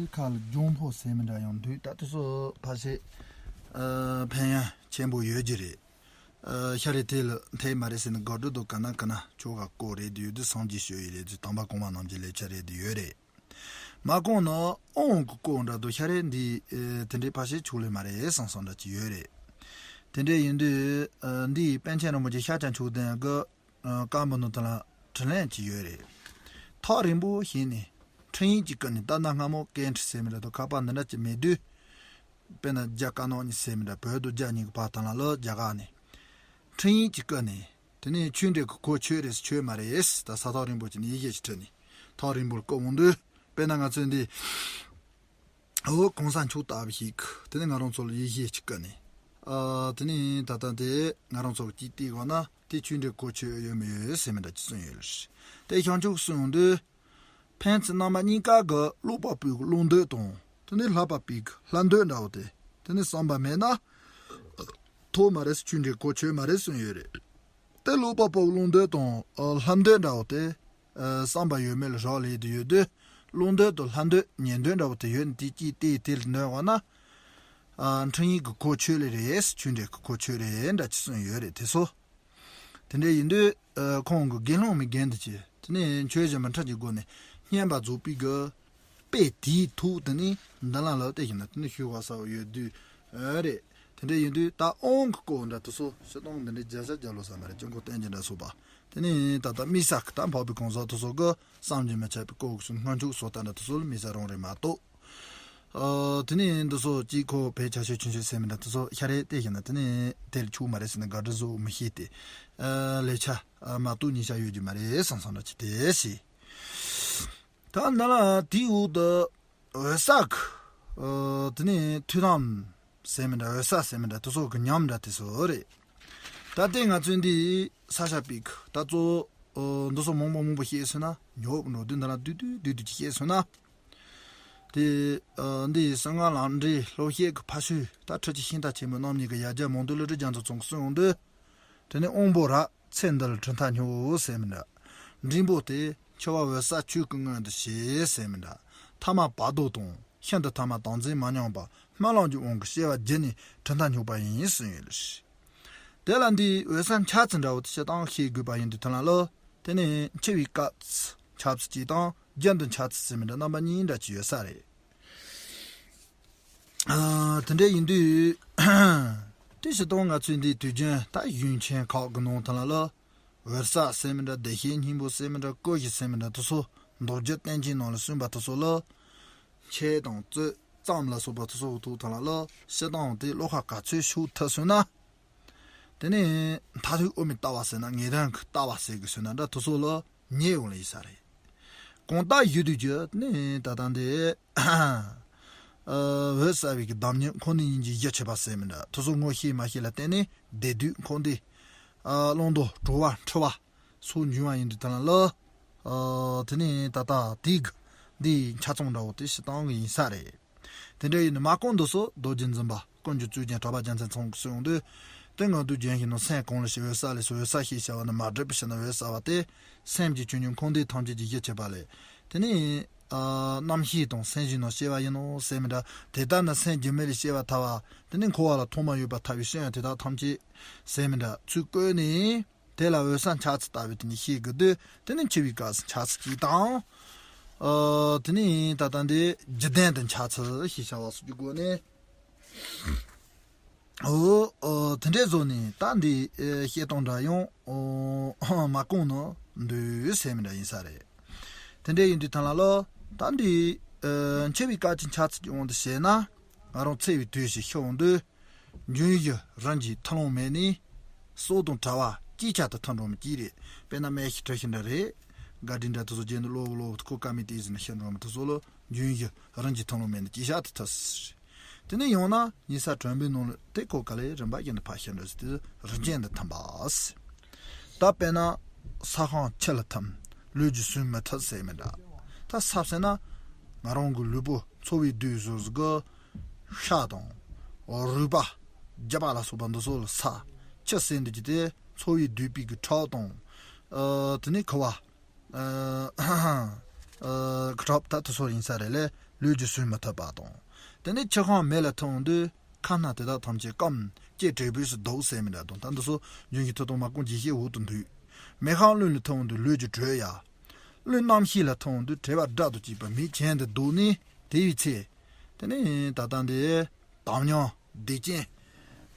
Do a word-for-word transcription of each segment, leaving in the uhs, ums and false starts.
ཁ་ལ་ལྗོན་ཕོ་ཟེར་མི་འདྲ་ཡང་འདུག་ད་དེ་ཚོ་ཕལ་ཆེར་ཨ་ཕན་ཡང་ཆེན་པོ་ཡོད་ཀྱི་རེད། ཨ་ཤ་རེ་དེ་ལ་འཐད་མ་རེད་ཟེར་ནས་དགག་སྒྲུབ་དང་ག་ན་ག་ན་ཆོ་ག་སྐོར་རེད་དུ་ཡོད་དུས་སངས་རྒྱས་ཞུ་ཡི་རེད་དུས་དམ་པ་གོང་མ་རྣམས་ཀྱི་ལས་ཆ་རེད་དུ་ཡོད་རེད། མ་གོང་ན་ཨོང་གི་སྐོར་འདྲ་དུ་ཤ་རེ་འདི་ཨེ་དེ་འདྲའི་ཕལ་ཆེར་ཆོག་ལེ་མ་རེད་བསམ་བསམ་འདྲ་ཅིག་ཡོད་རེད། དེ་འདྲ་ཡིན་དུས་ཨ་འདི་པཎ་ཆེན་རིན་པོ་ཆེ་ཤ་ཅང་ཆོག་དན་གི་ཨ་བཀའ་འབུམ་ནང་དུ་ལ་དྲི་ལན་ཅིག་ཡོད་རེད། ཐག་རིང་པོ་ཞིག་ནས་འཕྲིན་ཡིག་ཅིག་བསྐུར་ནས་ད་ལྟ་སྔ་མོ་ཀན་ཁྲི་ཟེར་མི་འདྲ་དུ་ཁ་པར་འདི་འདྲ་ཅིག་མེད་དུས། དཔེར་ན་རྒྱ་དཀར་ནག་གཉིས་ཟེར་མི་འདྲ་བོད་དུ་རྒྱ་གཉིས་ཀྱི་བར་དང་ལ་ལོ་རྒྱ་གར་ནས་འཕྲིན་ཡིག་ཅིག་བསྐུར་ནས་དེ་ནས་ཆོས་འབྲེལ་གྱི་གོ་ཆོད་རེད་ཟེར་ཆོད་མ་རེད་ཟེར་ད་ས་ཐག་རིང་པོ་ཅིག་ནས་ཡི་གེ་ཞིག་བྲིས་ནས་ཐག་རིང་པོར་བསྐུར་འོང་དུས་དཔེར་ན་ང་ཚོས་འདི་འོ་གོང་ས་མཆོག་ལྟ་བུ་ཞིག་དེ་ནས་ང་རང་ཚོ་ལ་ཡི་གེ་ཞིག་བསྐུར་ནས་ཨ་དེ་ནས་ད་ལྟ་འདི་ང་རང་ཚོ་གཅིག་བལྟས་དགོས་ན་དེ་ཆོས་འབྲེལ་གོ་ཆོད་ཡོད་མི་ཡོད་ཟེར་མི་འདྲ་ཅིག་གསུངས་ཡོད་ལ་དེ་ཤང་ཆུག་གསུངས་འོང་དུས། ཕན་ཚུན་རྣམ་པ་གཉིས་ཀ་གི་ཀློག་པ་པོའི་ཀློག་འདོད་དང་དེ་ནས་ལྷག་པ་པའི་ལྷག་འདོད་འདྲ་བོ་དེ་དེ་ནས་བསམ་པ་མེད་ན་ཐོག་མ་རེད་ཆོས་འབྲེལ་གོ་ཆོད་མ་རེད་གསུངས་ཡོད་རེད། དེ་ཀློག་པ་པོའི་ཀློག་འདོད་དང་ལྷག་འདོད་འདྲ་བོ་དེ་བསམ་པ་ཡོད་མེད་ལ་རག་ལས་དུ་ཡོད་དུས་ཀློག་འདོད་དང་ལྷག་འདོད་ཉན་འདོད་འདྲ་བོ་དེ་ཡོད་ནས་དེ་གཅིག་དེ་དེ་ལ་འདོན་བ་ན་འཕྲིན་ཡིག་གི་གོ་ཆོད་ལེ་རེད་ཆོས་འབྲེལ་གི་གོ་ཆོད་རེད་འདྲ་ཅིག་གསུངས་ཡོད་རེད་དེ་ཚོ། དེ་འདྲ་ཡིན་དུས་ཁོང་གི་དགེ་སློང་མའི་རྒན་དུ་བྱས་དེ་ནས་ཆོས་གཞན་མི་ཁྲིམས་ཀྱི་སྒོ་ནས་བསྙེན་པ་རྫོགས་པའི་གི་དཔེ་དེའི་ཐུགས་དེ་ནས་འདི་ལ་ལ་བལྟས་ཤིང་ན་དེ་ནས་ཞུ་བ་ས་བོ་ཡོད་དུས་རེད། དེ་འདྲ་ཡིན་དུས་ད་ཨོང་གི་སྐོར་འདྲ་དེ་ཚོ་སྤྱིར་བཏང་འདི་འདྲའི་བརྒྱ་ཆ་བརྒྱ་ལོ་ས་མ་རེད་ཅུང་གོ་བསྟན་གྱི་འདྲ་སོགས་པ་དེ་ནས་ད་ལྟ་དམིགས་བསལ་གི་ད་འཕགས་པའི་གང་ཟག་དེ་ཚོ་གི་བསམ་གྱིས་མི་ཁྱབ་པའི་སྐོར་གྱི་སྔོན་འཇུག་སོགས་ད་འདྲ་དེ་ཚོ་ལ་དམིགས་བསལ་རང་རེད་མ་གཏོགས། ཨ་དེ་ནས་འདི་ཚོ་གཅིག་ཁོ་བོད་ཆ་ཤས་ཆུང་ཆུང་ཟེར་མི་འདྲ་དེ་ཚོ་ཤ་རེ་བལྟས་ཤིང་ན་དེ་ནས་དེར་ཆུག་མ་རེད་ཟེར་ན་དགག་སྒྲུབ་བཟོ་མི་ཤེས་ཏེ། ཨ་ལས་ཆ་ཨ་མ་གཏོགས་ཉིན་ཤ་ཡོད་རྒྱུ་མ་རེད་བསམ་བསམ་འདྲ་ཅིག་དེ་ཤེས། ད་ནི་ལ་དེའི་འོག་ཏུ་འོད་གསལ་གི་ཨ་དེ་ནས་ཐུགས་དམ་ཟེར་མི་འདྲ་འོད་གསལ་ཟེར་མི་འདྲ་དེ་ཚོ་གི་ཉམས་འདྲ་དེ་ཚོ་རེད། ད་ལྟའི་ང་ཚོའི་འདི་ས་ཆ་པིག་ད་གཙོ་བོ་འདི་ཚོ་མང་པོ་མང་པོ་བཤད་སོང་ན་ཉོབ་འགྲོ་དུས་འདི་ལ་བསྡུས་བསྡུས་བསྡུས་བསྡུས་ཀྱི་བཤད་སོང་ན། དེ་ཨ་འདི་གསང་སྔགས་ལམ་འབྲས་སློབ་བཤད་ཀྱི་ཕ་ཤུལ་ད་ཁྲི་ཆེན་ཤིང་རྟ་ཆེན་མོ་རྣམ་གཉིས་ཀྱི་ཡ་གྱལ་མང་དུ་ལུ་གྲུ་རྒྱ་མཚོ་ཚང་གསུངས་འོང་དུས། དེ་ནས་དབང་པོ་རབ་ཚེ་འདི་ལ་གྲུབ་མཐའ་སྙོབ་ཟེར་མི་འདྲ། འབྲིང་པོ་དེ་འཆི་བ་འོད་གསལ་ཆོས་སྐུ་མངོན་དུ་བྱེད་ཟེར་མི་འདྲ། ཐ་མ་བར་དོ་དང་ཤིན་ཏུ་ཐ་མ་དམ་འཛིན་མ་ཉམས་པ་སྨོན་ལམ་གྱི་དབང་གིས་སྐྱེ་བ་བརྒྱུད་ནས་གྲུབ་མཐའ་སྙོབ་པ་ཡིན་གསུངས་ཡོད་ལ། དེ་ལ་འདིའི་འོད་གསལ་འཆར་ཚུལ་འདྲ་བོ་དེ་སྤྱིར་བཏང་ཤེས་དགོས་པ་ཡིན་དུས་དེ་ལ་ལོ། དེ་ནས་འཆི་བའི་སྐབས་འཆར་ཚུལ་གཅིག་དང་རྒྱུན་དུ་འཆར་ཚུལ་ཟེར་མི་འདྲ་རྣམ་པ་གཉིས་འདྲ་ཅིག་ཡོད་ས་རེད། ཨ་དེ་འདྲ་ཡིན་དུས་དེ་སྤྱིར་བཏང་ང་ཚོའི་འདིའི་དུས་རྒྱུན་ད་གཞུང་ཆེན་ཁག་གི་ནང་དེ་ལ་ལོ། འོད་གསལ་ཟེར་མི་འདྲ་བདེ་གཤེགས་སྙིང་པོ་ཟེར་མི་འདྲ་སྐུ་བཞི་ཟེར་མི་འདྲ་དེ་ཚོ་མདོ་རྒྱུད་བསྟན་བཅོས་ནང་ལ་གསུངས་པ་དེ་ཚོ་ལ། ཆོས་དང་རྩོད་རྩོམ་ལ་སོགས་པ་དེ་ཚོ་ཐུགས་ཐང་ལ་ལ་སྤྱིར་བཏང་དེ་བློ་ཁ་ག་ཚོད་ཤུགས་ཐུབ་སོང་ན། དེ་ནས་མཐར་ཐུག་དབུ་མའི་ལྟ་བ་ཟེར་ན་ངེས་དོན་གྱི་ལྟ་བ་ཟེར་དགོས་ཟེར་ན་འདྲ་དེ་ཚོ་ལ་ཉེ་ཡོང་ལ་ཡིན་ས་རེད། གང་ལྟར་ཡུལ་དུས་ཀྱི་ནི་ད་ལྟ་འདི། ཨ་འོད་གསལ་བའི་གི་བདག་ཉིད་ཁོ་ནའི་སྙིང་རྗེ་གཞི་བྱེད་པ་ཟེར་མི་འདྲ་དེ་ཚོ་ངོ་ཤེས་མ་ཤེས་ལ་བརྟེན་ནས་བདེ་སྡུག་འཁོར་འདས། ཨ་བླང་དོར་གྲོལ་བ་འཁྲུལ་བ་སོགས་འབྱུང་བ་ཡིན་དུས་དེ་ལ་ལ། ཨ་དེ་ནས་ད་ལྟ་དེའི་གི་འདིའི་ཆ་ཚང་འདྲ་བོ་དེ་སྤྱིར་བཏང་གི་ཡིན་ས་རེད། དེ་འདྲ་ཡིན་ན་མ་གོང་དུ་སོགས་རྡོ་རྗེ་འཛིན་པ་ཀུན་གྱི་གཙུག་རྒྱན་གྲགས་པ་རྒྱལ་མཚན་ཚང་གིས་གསུངས་དུས། དེ་ང་དུ་རྒྱན་ཞིག་ནང་སེམས་གང་ལ་ཞིག་འོད་གསལ་ལས་སུ་འོད་གསལ་ཞེས་བྱ་བ་ནི་མ་བསྒྲིབས་པའི་ཕྱིར་ན་འོད་གསལ་བ་སྟེ། སེམས་ཀྱི་ཆོས་ཉིད་འཁོར་འདས་ཐམས་ཅད་ཀྱི་གཞི་བྱེད་པ་ལས། དེ་ནི་ཨ་རྣམ་ཤེས་དང་སེམས་བཞིན་ནོ་ཞེས་པ་ཡིན་ནོ་ཟེར་མི་འདྲ། དེ་ལྟར་ན་སེམས་རྒྱུད་མེད་ལས་སྐྱེ་བ་ཐལ་བ། དེ་ནི་འཁོར་བ་ལ་ཐོག་མ་ཡོད་པར་ཐལ་བའི་སེམས་དེ་དག་ཐམས་ཅད་ཟེར་མི་འདྲ་ཚུལ་བཀོད་ནས། དེ་ལ་འོད་གསལ་འཆར་ཚུལ་ལྟ་བུའི་དེ་ནི་ཤེས་དགོས་དུས་དེ་ནི་འཆི་བའི་སྐབས་སུ་འཆར་ཚུལ་གཅིག་དང་། ཨ་དེ་ནི་ད་ལྟ་འདི་རྒྱུད་ལྡན་དུ་འཆར་ཚུལ་ཞེས་བྱ་བ་སོགས་ཀྱི་སྒོ་ནས། ཨོ་ཨོ་དེ་འདྲའི་བཟོ་ནས་ད་འདི་ཨེ་བཤད་སྟངས་འདྲ་ཡང་ཨོ་མ་གོང་ནང་འདུག་ཟེར་མི་འདྲ་ཡིན་ས་རེད། དེ་འདྲ་ཡིན་དུས་ད་ལ་ལོ་ད་འདི་ཨེ་འཆི་བའི་སྐབས་ཀྱི་འཆར་ཚུལ་གྱི་དབང་དུ་བྱས་ན་ང་རང་འཚོ་བའི་དུས་ཤིག་ཤི་འོང་དུས། འབྱུང་བཞི་རིམ་གྱིས་ཐུབ་ལོང་མེད་ནས། སྲོག་དང་བྲལ་བ་ཅིག་ཆར་དུ་ཐུབ་འགྲོ་མི་གཅིག་རེད། དཔེར་ན་སྨན་ཤི་ཁྲི་ཤི་འདྲ་རེད། དགའ་སྡིག་འདྲ་དེ་ཚོ་རྗེས་འདི་གློ་བུ་གློ་བུ་ཁོ་ཀ་མི་ཏི་ཟིན་ན་ཤི་འགྲོ་མི་དེ་ཚོ་ལོ་འབྱུང་བཞི་རིམ་གྱིས་ཐུབ་ལོང་མེད་ནས་ཅིག་ཆར་དུ་ཐུབ་ཟེར། དེ་ནས་ཡང་ན་ཉི་ས་དྲོན་པའི་ནང་ལ་དེ་ཁོ་ག་ལེ་རིམ་པ་བཞིན་དུ་ཕར་ཤི་འགྲོ་ཟེར་དེ་རིམ་ཅན་དུ་ཐུབ་པ་ཟེར། ད་དཔེར་ན་ས་ཁང་ཆུ་ལ་ཐིམ། ལུས་ཀྱིས་ཟུན་མི་ཐུབ་ཟེར་མི་འདྲ། ད་ས་ཟེར་ན་ང་རང་གི་ལུས་པོ་འཚོ་བའི་དུས་སུ་གི་ཤ་དང་རུས་པ་རྒྱུ་པ་ལ་སོགས་པ་འདི་ཚོ་ལ་ས། ཆུ་ཟེར་འདི་ཀྱི་དེ་འཚོ་བའི་དུས་པའི་གི་ཁྲག་དང་། ཨ་དེ་ནས་ཁུ་བ། ཨ་ཨ་ཁྲག་ད་དེ་ཚོ་ཡིན་ས་རེད་ལས། ལུས་ཀྱིས་གསོད་མི་ཐུབ་པ་དང་། དེ་ནས་ཆུ་ཁམས་མེ་ལ་ཐིམ་འོང་དུས་ཁམས་སྣ་དེ་དག་ཐམས་ཅད་སྐམ་སྐྱེ་དྲོད་སྦས་སུ་ལྡོག་ཟེར་མི་འདྲ་དང་། ད་འདི་ཚོ་འབྱུང་བཞི་མཐུ་སྟོབས་མ་གང་ཇི་སྙེད་འོག་ཏུ་འདུས། མེ་ཁམས་རླུང་ལ་ཐིམ་འོང་དུས་ལུས་ཀྱི་དྲོད་ཡལ། རླུང་རྣམ་ཤེས་ལ་ཐིམ་འོང་དུས་དྲེགས་པ་དགྲ་དང་བཅས་པ་མེ་གྱེན་དུ་ལྡོག་ནས། དེ་ཡི་ཚེ་དེ་ནས་ད་ལྟ་འདི་དམ་ཉམས་སྡིག་ཅན།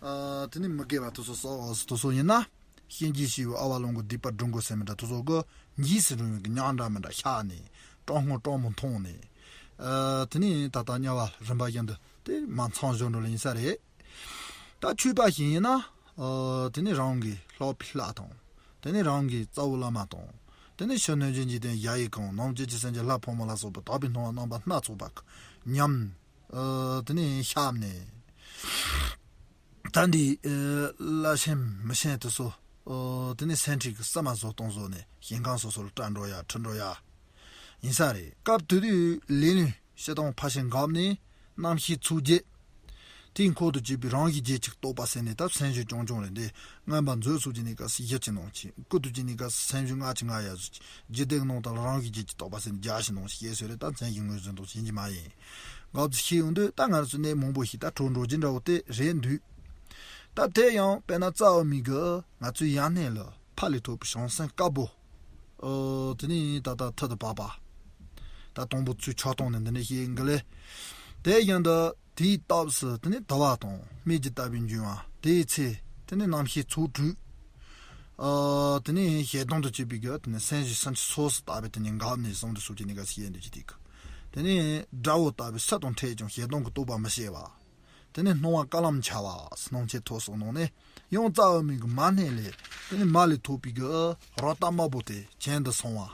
ཨ། དེ་ནས་མི་དགེ་བ་དེ་ཚོ་བསགས་དེ་ཚོ་ཡིན་ན། གཤིན་རྗེའི་སྐྱེ་བོ་ཨ་བ་ལོང་གི་སྡིག་པ་སྒྲུབ་དགོས་ཟེར་མི་འདྲ་དེ་ཚོ་གི་འཇིགས་སུ་རུང་བའི་གི་ཉམས་འདྲ་མི་འདྲ་ཤར་ནས་སྐྲག་སྣང་སྐྲག་མོ་མཐོང་ནས། ཨ། དེ་ནས་ད་ལྟ་དམྱལ་བ་རིམ་པ་བཞིན་དུ་དེ་མར་མཚམས་སྦྱོར་འགྲོ་ལ་ཡིན་ས་རེད། ད་ཆོས་པ་ཞིག་ཡིན་ན། ཨ། དེ་ནས་རང་གི་ལྷག་པའི་ལྷ་དང་། དེ་ནས་རང་གི་རྩ་བའི་བླ་མ་དང་། དེ་ནས་ཕྱི་གནོད་སྦྱིན་འཇིག་རྟེན་གཞལ་ཡས་ཁང་ནང་བཅས་ཀྱི་སེམས་ཅན་ལྷ་ཕོ་མོ་ལ་སོགས་པ་དག་པའི་སྣང་བ་རྣམ་པ་སྣ་ཚོགས་པ་ཉམས། ཨ། དེ་ནས་ཤར་ནས། ད་འདི། ཨ། བླ་ཆེན་མི་ཆེན་དེ་ཚོ། ཨ། དེ་ནས་སེམས་ཁྲལ་གྱི་བསམ་པ་བཟོ་སྟངས་བཟོ་ནས་ཞིང་ཁམས་སོ་སོ་ལ་བཀྲ་འགྲོ་ཡ་ཁྲི་འགྲོ་ཡ། ཡིན་ས་རེད། སྐབས་དེ་དུས་ལས་སྣོན་སྤྱིར་བཏང་ཕར་ཕྱིན་འགག་ནས་རྣམ་ཤེས་ཚོགས་བརྒྱད། དེའི་འཁོར་དུ་གྱུར་པའི་རང་གི་བརྒྱད་ཅུ་གི་རྟོག་པ་ཟེར་ནས་ད་སེམས་བྱུང་རྐྱང་རྐྱང་རེད་འདི། མངོན་པར་མཛོད་སོགས་ཀྱི་གནས་སྐབས་སུ་བཞི་གི་ནང་ཆེན། སྐུ་དུས་ཀྱི་གནས་སྐབས་སུ་སེམས་བྱུང་ལྔ་གི་ལྔ་ཡ་བཟོ་ཅིག་རྒྱུད་སྡེ་གི་ནང་དུ་རང་གི་བརྒྱད་ཅུ་རྟོག་པ་ཟེར་ནས་བརྒྱ་ཞིག་ནང་བཞིན་བཤད་སྲོལ་རེད། ད་མཚན་གྱི་ངོས་བཟུང་དང་ཞིག་གི་མ་ཡིན། འགག་ཚུལ་ཤེས་ཡོང་དུས་ད་ང་རང་ཚོ་གནས་མང་པོ་ཞིག་ད་གྲོགས་འགྲོ་རྒྱུ་འདྲ་བོ་དེ་རེད་འདུག་ད་དེ་ཡང་དཔེར་ན་རྩ་བ་མི་དགོས་ང་ཚོའི་ཡང་སྣེ་ལ་ཕ་ལས་ཐོག་པའི་བྱང་སེམས་དཀར་པོ། ཨོ། དེ་ནས་ད་ལྟ་མཐུ་དང་བར་པ། ད་དང་པོ་ཚུལ་ཆགས་སྟངས་ནི་འདི་ནས་ཤེས་གི་ལེ། དེ་བཞིན་དུ་དེའི་སྟབས་སུ་དེ་ནས་དུ་བ་དང་སྨིག་རྒྱུ་ལྟ་བུའི་འབྱུང་བ། དེའི་ཚེ་དེ་ནས་རྣམ་ཤེས་ཚོགས་དྲུག་ཨོ། དེ་ནས་ཞེ་སྡང་དང་བཅས་པའི་གི་དེ་ནས་སེམས་བཞི་སེམས་ཅན་སོ་སོ་ལྟ་བུའི་དེ་ནས་འགག་ནས་བཟུང་དུ་སོ་སྐྱེ་གནས་སྐབས་སུ་ཡིན་དུ་ཅི་སྟེ་གི། དེ་ནས་དགྲ་བོ་ལྟ་བུའི་སུ་དང་འཕྲད་ཀྱང་ཞེ་སྡང་གི་རྟོག་པ་མི་སྐྱེ་བ། དེ་ནས་སྣང་བ་རྐང་ལམ་འཆའ་བ། སྣང་མཆེད་ཐོབ་སོགས་སྣང་ནས་ཡང་རྩ་བ་མི་དགོས་མ་སྣེ་ལས་དེ་ནས་མ་ལས་ཐོག་པའི་གི་རོ་ལྟ་དམར་པོ་དེ་གྱེན་དུ་སོང་བ།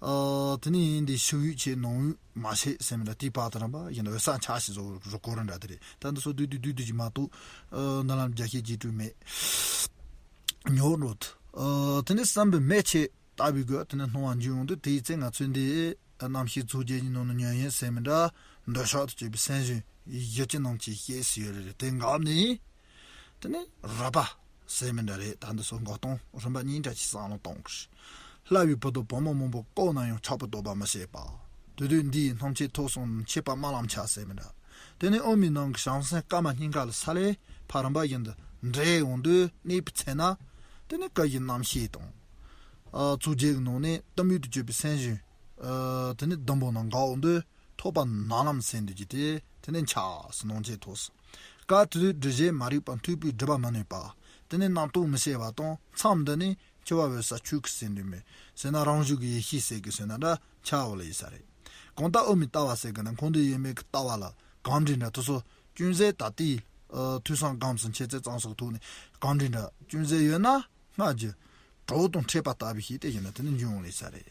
ཨ། དེ་ནས་ཡིན་ཏེ་ཕྱི་ཡུལ་ཆེ་ནང་ཡུལ་མ་ཆེ་ཟེར་མི་འདྲ་དེའི་བར་དུ་རམ་པ་ཡིན་འོད་གསལ་འཆར་ཞིག་བཟོ་རུ་གོ་རུ་འདྲ་དེ་རེད། ད་འདི་ཚོ་བསྡུས་བསྡུས་བསྡུས་བསྡུས་ཀྱི་མ་གཏོགས། ཨ། འདི་ལམ་རྒྱ་ཤེས་རྗེས་སྤྲོས་མེད། ཉོག་འགྲོ་དུ། ཨ། དེ་ནས་བསམ་པའི་མེ་ཆེ་ལྟ་བུའི་སྒོ་དེ་ནས་སྣང་བ་འབྱུང་ཡོང་དུས་དེའི་ཚེ་ང་ཚོས་འདི། རྣམ་ཤེས་ཚོགས་བརྒྱད་ཀྱི་ནང་ནས་ཉོན་ཡིན་ཟེར་མི་འདྲ། འདོད་ཆགས་དང་བཅས་པའི་སེམས་བཞིན་གཞི་ཅི་ནང་ཅི་སྐྱེས་སུ་ཡོད་རེད། དེ་འགག་ནས། དེ་ནས་རབ་པ་ཟེར་མི་འདྲ་རེད། ད་འདི་ཚོ་འགོག་སྟངས་རིམ་པ་གཉིས་འདྲ་ཅིག་བསམ་བློ་གཏོང་གི་རེད། བསླབ་པའི་བུ་དང་བུ་མོ་མང་པོ་བཀོག་ན་ཡང་ཆགས་པའི་རྟོག་པ་མི་སྐྱེ་བ། དེ་དུས་འདིའི་སྣང་མཆེད་ཐོབ་སོང་མཆེད་པ་དམར་ལམ་འཆར་ཟེར་མི་འདྲ། དེ་ནས་དབུ་མའི་ནང་གི་བྱང་སེམས་དཀར་དམར་གཉིས་ཀ་ལ་ས་ལེ་ཕ་རིམ་པ་བཞིན་དུ་འདྲེས་འོང་དུས་གནས་པའི་ཚེ་ན། དེ་ནས་སྐུ་བཞི་རྣམ་ཤེས་དང་། ཨ། ཚོགས་བརྒྱད་ཀྱི་ནང་ནས་གཏི་མུག་ཏུ་གྱུར་པའི་སེམས་བཞིན། ཨ། དེ་ནས་བདུན་པོ་ནང་འགག་འོང་དུས་ཐོབ་པ་ནག་ལམ་ཟེར་འདུག་ཀྱི་དེ་དེ་ནས་འཆར་སོ་སྣང་མཆེད་ཐོབ་སོ། སྐབས་དེ་དུས་སྒྲིབ་བྱེད་མ་རིག་པ་མཐུག་པོས་སྒྲིབ་པ་མི་ནུས་པ། དེ་ནས་རྣམ་རྟོག་མི་སྐྱེ་བ་དང་མཚམས་འདི་ནས་འཆི་བ་འོད་གསལ་ཆོས་སྐུ་ཟེར་འདུག་མེད་ཟེར་ན་རང་བཞིན་གྱི་ཡེ་ཤེས་ཟེར་གི་ཟེར་ན་འདྲ་འཆར་བ་ལ་ཡིན་ས་རེད། གང་ལྟར་དབུ་མའི་ལྟ་བ་ཟེར་གི་ན་འཁོར་འདས་ཡོད་མེད་ཀྱི་ལྟ་བ་ལ་གང་འདྲ་འདྲ་དེ་ཚོ་ཅུང་ཟད་ད་ལྟའི། ཨ། ཐོས་བསམ་སྒོམ་གསུམ་འཆད་རྩོད་གཙང་སོགས་ཐོག་ནས་གང་འདྲ་འདྲ་ཅུང་ཟད་ཡོད་ན། སྔར་གྱི་གྲོགས་དང་འཕྲད་པ་ལྟ་བུའི་ཤེས་དེ་ཡིན་ན་དེ་ནི་འབྱུང་བ་ལས་ས་རེད།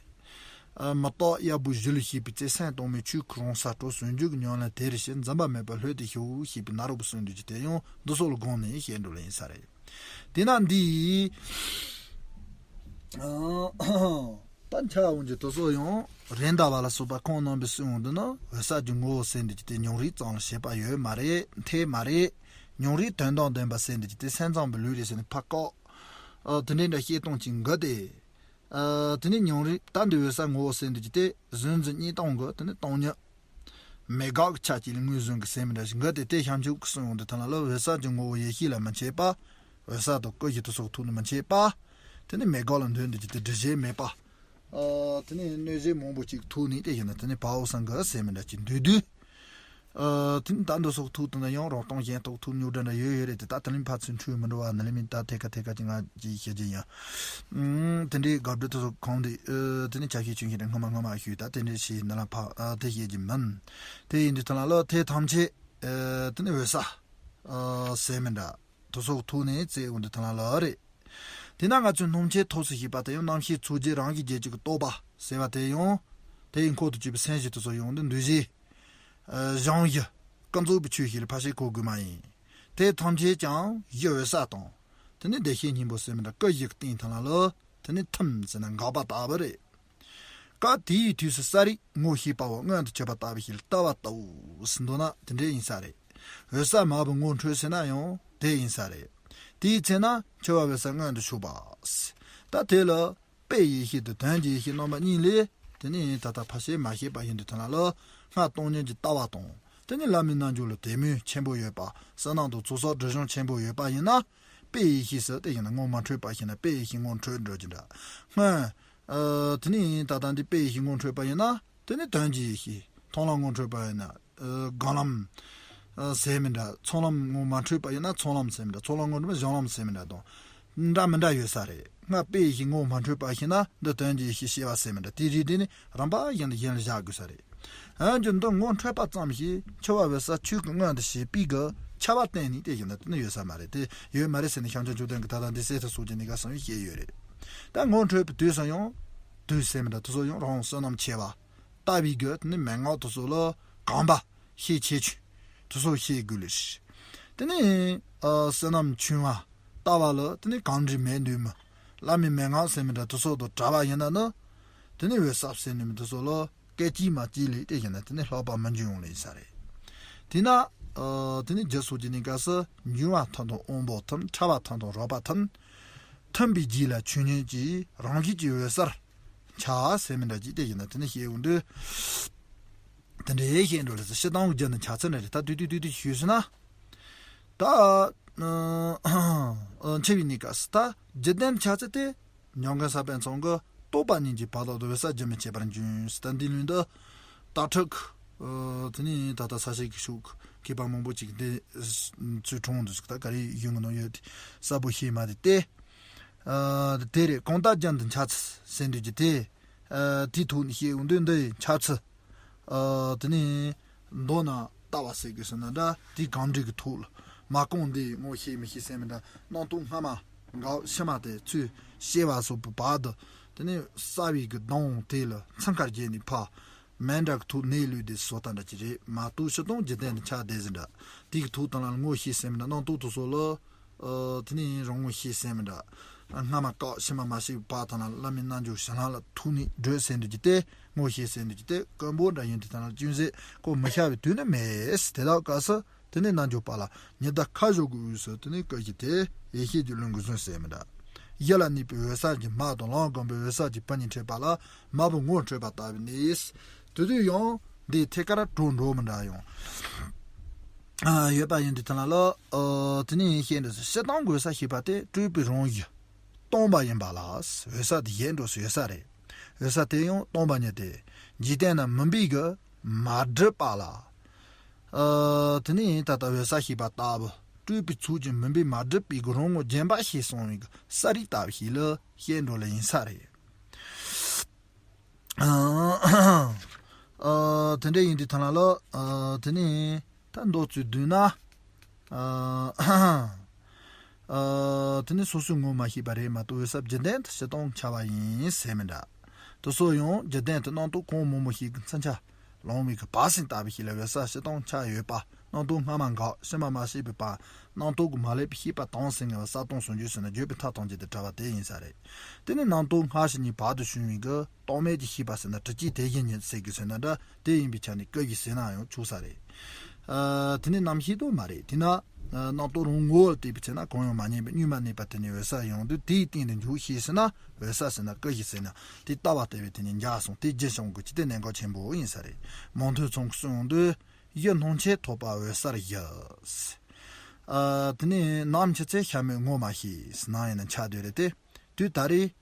ཨ། མི་རྟག་གཡར་པོ་གཞི་ལ་ཤེས་པའི་ཚེ་སེམས་གཏོང་མེད་ཆོས་སྐུ་རང་སར་གྲོལ་ཟུང་འཇུག་གི་ཉམས་ལེན་དེར་ཞེན་འཛིན་པ་མེད་པར་ལྷོད་དེ་ཤོག་ཞེས་པའི་ནཱ་རོ་པའི་གསུང་འདུས་ཀྱི་དེ་ཡང་འདི་སོགས་ལ་དགོངས་ནས་བཤད་འགྲོ་ལ་ཡིན་ས་རེད། དེས་ན་འདི། ཨ། ད་འཆར་འོང་གྱི་དེ་ཚོ་ཡང་རེད་མདའ་བ་ལ་སོགས་པ་ཁོང་རྣམ་པའི་གསུང་འོང་དུས་ན་འོད་གསལ་གྱི་ངོ་བོ་ཟེར་འདི་ཀྱི་དེ་མྱོང་རིག་ཙམ་ལ་བྱེད་པ་ཡོད་མ་རེད་འཐད་མ་རེད། མྱོང་རིག་དོན་དམ་བདེན་པ་ཟེར་འདི་ཀྱི་དེ་སེམས་ཙམ་པའི་ལུས་རེད་ཟེར་ནས་ཕར་བཀག་ཨ། དེ་འདྲའི་འདྲ་བཤད་སྟངས་ཅིག་འགོད་དེ། ཨ། དེ་ནས་མྱོང་རིག་ད་འདི་འོད་གསལ་ངོ་བོ་ཟེར་འདི་ཀྱི་དེ་གཟུང་འཛིན་གཉིས་སྟོང་གི་དེ་ནས་སྟོང་ཉིད། མེད་དགག་གི་ཆ་གཅིག་ལ་ངོས་བཟུང་གི་ཟེར་མི་འདྲ་ཞིག་འགོད་དེ་དེ་བྱང་ཆུབ་ཀྱི་གསུང་འོང་དུས་ཐ་ན་ལ་འོད་གསལ་གྱི་ངོ་བོ་ཡེ་ཤེས་ལ་མི་འཆད་པ། འོད་གསལ་དང་སྐུ་བཞི་དེ་སོགས་ཐོག་ནས་མི་འཆད་པ། དེ་ནས་མེད་དགག་ལ་འདོད་འདི་ཀྱི་དེ་སྒྲིབ་བྱེད་མེད་པ། ཨ། དེ་ནས་གནོད་བྱེད་མང་པོ་ཅིག་ཐུག་ནས་དེ་བཞིན་དུ་དེ་ནས་བ་འོ་སང་གི་ཟེར་མི་འདྲ་ཅིག་འདུས་དུས། ཨ། དེ་ནས་ད་འདི་སོགས་ཐུག་དང་ཡང་རང་སྟོང་གཞན་སྟོང་ཐུག་ཉོག་དྲ་འདྲ་ཡོད་ཡོད་རེད་དེ་ད་དེ་ལས་ཕར་ཚུར་འཁྲུལ་མི་འགྲོ་བ་ནི་ལས་མིན་ད་ཐད་ཀ་ཐད་ཀ་ཅིག་ང་ཅིག་བཤད་ཀྱི་ཡིན། ཨུམ། དེ་འདྲའི་དགག་སྒྲུབ་དེ་ཚོ་གང་དེ། ཨ། དེ་ནས་ཆ་ཤས་ཆུང་ཤས་དེ་སྔ་མ་སྔ་མ་ཞུས་ད་དེ་འདྲའི་ཞིག་ནི་ལ་ཕ། ཨ། དེ་བཤད་ཀྱི་མིན། དེ་ཡིན་དུས་ཐ་ན་ལ་དེ་ཐམས་ཅད། ཨ། དེ་ནས་འོད་གསལ། ཨ། ཟེར་མི་འདྲ། དེ་སོགས་ཐུག་ནས་བཙལ་འོང་དུས་ཐ་ན་ལ་རེད། དེས་ན་ང་ཚོས་སྣང་མཆེད་ཐོབ་སོ་ཞེས་པ་དེ་ཡང་རྣམ་ཤེས་ཚོགས་བརྒྱད་རང་གི་རྒྱལ་གཅིག་གི་རྟོག་པ་ཟེར་བ་དེ་ཡང་། དེ་ཡི་འཁོར་དུ་གྱུར་པའི་སེམས་བཞི་དེ་ཚོ་ཡོང་དུས་འདུས་བྱས། ཨ། གཞན་བཞི། ཀུན་རྫོབ་པའི་ཆོས་བཞི་ལ་ཕར་ཕྱིན་གོ་དགོས་མ་ཡིན། དེ་ཐམས་ཅད་ཀྱང་གཞི་འོད་གསལ་དང་། དེ་ནས་བདེ་གཤེགས་སྙིང་པོ་ཟེར་མི་འདྲ་སྐུ་བཞི་གི་སྟེང་ཐ་ན་ལ། དེ་ནས་ཐིམ་ཟེར་ན་འགག་པ་ལྟ་བུ་རེད། སྐབས་དེའི་དུས་སུ་གསལ་རིག་ངོ་ཤེས་པ་བོ་མངོན་དུ་གྱུར་པ་ལྟ་བུ་ཞིག་ལ་ལྟ་བ་ལྟ་བུ་ཟེར་འདོད་ན་དེ་འདྲ་ཡིན་ས་རེད། འོད་གསལ་མ་བུ་ངོ་འཕྲོད་ཟེར་ན་ཡང་དེ་ཡིན་ས་རེད། དེའི་ཚེ་ན་འཆི་བ་འོད་གསལ་མངོན་དུ་ཕྱོགས་པ། ད་དེ་ལ་དཔེ་ཡེ་ཤེས་དང་དོན་གྱི་ཡེ་ཤེས་རྣམ་པ་གཉིས་ལས་ དེ་ནས་ད་ལྟ་ཕར་བཤད་མ་ཤེས་པ་ཡིན་དུས་ཐ་ན་ལ་སྔར་སྟོང་ཉིད་ཀྱི་ལྟ་བ་དང་། དེ་ནས་བླ་མའི་རྣལ་འབྱོར་ལ་དད་མོས་ཆེན་པོ་ཡོད་པ། བསོད་ནམས་དང་ཚོགས་བསགས་སྒྲིབ་སྦྱང་ཆེན་པོ་ཡོད་པ་ཡིན་ན། དཔེ་ཡེ་ཤེས་སུ་དེ་ཡིན་ན་ངོ་མ་འཕྲོད་པ་ཞིག་ན་དཔེ་ཡེ་ཤེས་ངོ་འཕྲོད་འགྲོ་གི་འདྲ། སྔོན། ཨ། དེ་ནས་ད་ལྟ་འདི་དཔེ་ཡེ་ཤེས་ངོ་འཕྲོད་པ་ཡིན་ན། དེ་ནས་དོན་གྱི་ཡེ་ཤེས་མཐོང་ལམ་ངོ་འཕྲོད་པ་ཡིན་ན། ཨ། སྒོམ་ལམ། ཨ། ཟེར་མི་འདྲ། ཚོགས་ལམ་ངོ་མ་འཕྲོད་པ་ཡིན་ན་ཚོགས་ལམ་ཟེར་མི་འདྲ། ཚོགས་ལམ་ངོ་འཕྲོད་པ་སྦྱང་ལམ་ཟེར་མི་འདྲ་དང་། འདྲ་མི་འདྲ་ཡོད་ས་རེད། སྔར་དཔེ་ཡེ་ཤེས་ངོ་མ་འཕྲོད་པ་ཞིག་ན་འདི་དོན་གྱི་ཡེ་ཤེས་ཤེས་པ་ཟེར་མི་འདྲ། དེ་རིགས་དེ་ནི་རིམ་པ་བཞིན་དུ་གཞན་ལ་བཞག་དགོས་ས་རེད། འོན་ཀྱང་འདི་ངོ་འཕྲོད་པ་ཙམ་ཞིག་འཆི་བ་འོད་གསལ་ཆོས་ཀྱི་མངོན་དུ་བྱེད་པའི་གི་ཁྱབ་པ་གཏན་ནས་དེ་བཞིན་དུ་དེ་ནི་ཡོད་ས་མ་རེད། དེ་ཡོད་མ་རེད་ཟེར་ནས་བྱང་ཆུབ་མཆོག་ལྡན་གྱི་ད་ལྟ་འདི་གསལ་ཐག་སོགས་ཀྱི་གནས་སྐབས་སམ་ཡང་བཤད་ཡོད་རེད། ད་ངོ་འཕྲོད་པའི་དུས་སུ་ཡང་། དུས་ཟེར་མི་འདྲ་དེ་ཚོ་ཡང་རང་བསོད་ནམས་ཆེ་བ། ལྟ་བའི་གི་དེ་ནི་མན་ངག་དེ་ཚོ་ལ་གོམས་པ་ཤས་ཆེ་ཆུང་དེ་ཚོ་ཤེས་དགོས་ལེ་ཤི། དེ་ནི་ཨ་བསོད་ནམས་ཆུང་བ་ལྟ་བ་ལ་དེ་ནི་གོམས་འདྲིས་མེད་འདུག་མི། བླ་མའི་མན་ངག་ཟེར་མི་འདྲ་དེ་ཚོ་དང་བྲལ་བ་ཡིན་ན་ནི། དེ་ནི་འོད་གསལ་ཟེར་ནི་མི་དེ་ཚོ་ལ་སྐད་ཅིག་མ་གཅིག་ལས་དེ་བཞིན་ན་དེ་ནི་ལྷག་པ་མི་འབྱུང་ཡོང་ལེ་ཡིན་ས་རེད། དེས་ན། ཨ་དེ་ནི་རྒྱུ་སོགས་ཀྱི་གནས་སྐབས་སུ་འབྱུང་བ་ཐམས་ཅད་དབང་པོ་མཐུན། འཕྲད་པ་ཐམས་ཅད་རོགས་པ་མཐུན། མཐུན་པའི་རྗེས་ལ་ཆོས་ཉིད་ཀྱི་རང་བཞིན་གྱི་འོད་གསལ་འཆར་ཟེར་མི་འདྲ་ཅིག་དེ་བཞིན་ན་དེ་ནི་ཤེས་ཡོང་དུས། དེ་འདྲའི་ཤེས་འགྲོ་ལ་སྤྱིར་བཏང་གི་རྒྱུ་ནི་འཆར་ཚུལ་འདྲ་རེད། ད་དུས་དུས་དུས་དུས་ཞུས་ཟིན་ན། ད་ཨ་འཆི་བའི་གནས་སྐབས་སུ་ད་འཇིག་རྟེན་འཆར་ཚུལ་དེ་མྱང་གན་ས་པཎ་ཚང་གི་རྟོག་པ་གཉིས་ཀྱི་བར་དོ་དུ་འོད་གསལ་རྒྱུན་མི་འཆད་པར་འབྱུང་ཟེར། ད་འདི་ལུས་འདི་དྭགས་ཁྲག་གི་ཨ་དེ་ནས་ད་ལྟ་ས་སྐྱའི་ཤུགས་མཁས་པ་མང་པོ་ཅིག་འདི་ཚུལ་གྲོང་དུ་ཞིག་ད་ག་རེ་ཡོང་གི་ནང་ཡོད་དེ་གསལ་པོ་ཤེས་མ་རེད་དེ། ཨ་དེ་རེད། གང་ལྟར་རྒྱུན་དུ་འཆར་ཚུལ་ཟེར་འདུག་གི་དེ། ཨ་དེའི་ཐོག་ནས་བཤད་འོང་དུས་འདི་ཡི་འཆར་ཚུལ། ཨ་དེ་ནས་མདོར་ན་ལྟ་བ་ཟེར་དགོས་ཟེར་ན་འདྲ། དེའི་གོམས་འདྲིས་ཀྱི་ཐོག་ལ་མ་རྐང་འདི་ངོ་ཤེས་མི་ཤེས་ཟེར་མི་འདྲ། རྣམ་རྟོག་སྔ་མ་འགག་ཕྱི་མ་དེ་ཚུར་སྐྱེ་བ་སོགས་པའི་བར་དུ། དེ་ནས་བསགས་པའི་གི་སྡོམ་དེ་ལ་ཚང་ཁར་བརྒྱབ་ནས་ཕ། མེ་འདྲ་གི་ཐོག་ནས་ལུས་དེ་སོ་ལྟ་འདྲ་ཅིག་རེད་མ་གཏོགས་སྤྱིར་བཏང་འཇིག་རྟེན་དུ་འཆར་བསྡད་ཟིན་འདྲ། དེ་གི་ཐོག་དང་ལ་ངོ་ཤེས་ཟེར་མི་འདྲ། རྣམ་རྟོག་དེ་ཚོ་ལ། ཨ་དེ་ནས་རང་ངོ་ཤེས་ཟེར་མི་འདྲ། སྔ་མ་བཀག་ཕྱི་མ་མ་ཤེས་པའི་བར་དང་ལ་བླ་མའི་རྣལ་འབྱོར་ཞིང་ལ་ལ་ཐུག་ནས་བགྲོད་ཟེར་འདུག་གི་དེ་ངོ་ཤེས་ཟེར་འདུག་གི་དེ་དཀོན་པོ་འདྲ་ཡིན་དུས་དང་ལ་ཅུང་ཟད་ཁོ་མི་ཤར་བའི་དུས་ནི་མེད། དེ་དག་སྐབས་སུ་དེ་ནས་རྣལ་འབྱོར་པ་ལ་ཉི་ཟླ་ཁ་བཞོག་གི་དབུས་སུ་དེ་ནས་སྐུ་བཞི་དེ་ཡེ་ཤེས་ཀྱི་ལུས་འགུལ་ཟུན་ཟེར་མི་འདྲ། ཡིད་ལ་གནས་པའི་འོད་གསལ་གྱི་མ་དང་ལམ་སྒོམ་པའི་འོད་གསལ་གྱི་བུ་གཉིས་འཕྲད་པ་ལ་མ་བུ་ངོ་འཕྲོད་པ་ལྟ་བུ་ནི། དེ་དུས་ཡང་འདི་ཐད་ཀར་གྲོགས་འགྲོ་མི་འདྲ་ཡང་། ཨ་ཡོད་པ་ཡིན་དུས་ཐ་ན་ལ། ཨ་དེ་ནས་ཤེས་འདྲ་སྤྱིར་བཏང་གི་འོད་གསལ་ཤེས་པ་དེ་སྤྲོས་པའི་རང་བཞིན་སྟོང་པ་ཡིན་པ་ལ། འོད་གསལ་དེ་ཡལ་འགྲོ་སའི་འོད་གསལ་རེད། འོད་གསལ་དེ་ཡང་སྟོང་པ་ཉིད་དེ། འཇིག་རྟེན་ན་མུན་པའི་གི་མ་བསྒྲིབས་པ་ལ། ཨ་དེ་ནས་ད་ལྟ་འོད་གསལ་ཤེས་པ་ལྟ་བུ་སྤྲོས་པའི་ཚུལ་གྱིས་མུན་པས་མ་བསྒྲིབས་པའི་གི་རང་ངོ་བརྒྱན་པ་ཞེས་གསུངས་པའི་གི་གསལ་རིག་ལྟ་བུ་ཞིག་ལ་ཤེས་འགྲོ་ལ་ཡིན་ས་རེད། ཨ་དེ་འདྲ་ཡིན་དུས་ཐ་ན་ལ། ཨ་དེ་ནས་ད་མདོ་ཚུལ་བསྡུས་ན། ཨ་ཨ་དེ་ནས་སོ་སོའི་ངོ་མ་ཤེས་པ་རེད་མ་གཏོགས་འོད་གསལ་འཇིག་རྟེན་དུ་སྤྱིར་བཏང་འཆར་བ་ཡིན་ཟེར་མི་འདྲ། དེ་སོགས་ཡང་འཇིག་རྟེན་དུ་རྣམ་རྟོག་གང་མང་མང་ཞིག་གི་མཚོན་ཆ་ལོང་བའི་གི་བར་སེང་ལྟ་བུ་ཞིག་ལ་འོད་གསལ་སྤྱིར་བཏང་འཆར་ཡོད་པ། རྣམ་རྟོག་སྔ་མ་འགག་ཕྱི་མ་མ་སྐྱེས་པའི་བར། རྣམ་རྟོག་གི་མ་བསླད་པའི་ཤེས་པ་དྭངས་སིང་ངེ་བ་གསལ་སྟོང་ཟུང་འཇུག་ཟེར་ན་བརྗོད་པའི་མཐའ་ཐམས་ཅད་དུ་བྲལ་བ་དེ་ཡིན་ས་རེད། དེ་ནི་རྣམ་རྟོག་སྔ་ཕྱི་གཉིས་བར་དུ་བྱུང་བའི་གི་རྟོག་མེད་ཀྱི་ཤེས་པ་ཟེར་ན་དྲི་གཅོད་དེ་བཞིན་ཉིད་ཟེར་དགོས་ཟེར་ན་འདྲ། དེ་ཡིན་པའི་ཆ་ནས་སྐུ་བཞི་ཟེར་ན་ཡང་ཆོག་ས་རེད། ཨ་དེ་ནི་རྣམ་ཤེས་དོ་མ་རེད། དེས་ན་ཨ་རྣམ་རྟོག་རང་ངོ་བོར་བལྟས་པའི་ཚེ་ན་གང་ཡང་མ་རྙེད་པའི་གཉུག་མ་གནས་པ་དེ་ནི་འོད་གསལ་ཡོང་དུས་དེའི་སྟེང་དུ་འཇུག་ཤེས་ཟེར་ན་འོད་གསལ་ཟེར་ན་སྐུ་བཞི་ཟེར་ན་དེ་ལྟ་བ་ལྟ་བུའི་དེ་ནི་འཇའ་སོང་དེ་རྒྱུ་བྱུང་གི་ཅི་སྟེ་གནད་འགག་ཆེན་པོ་ཡིན་ས་རེད། མང་ཐོས་ཚང་གིས་གསུངས་ཡོང་དུས། ཡིད་སྣང་ཆེན་ཐོབ་པ་འོད་གསལ་བཞི། ཨ་དེ་ནས་ནམ་འཆི་ཚེ་ཤ་མེད་ངོ་མ་ཤེས་ནམ་ཡིན་ན་འཆར་འདོད་རེད་དེ། དུས་ད་རེས་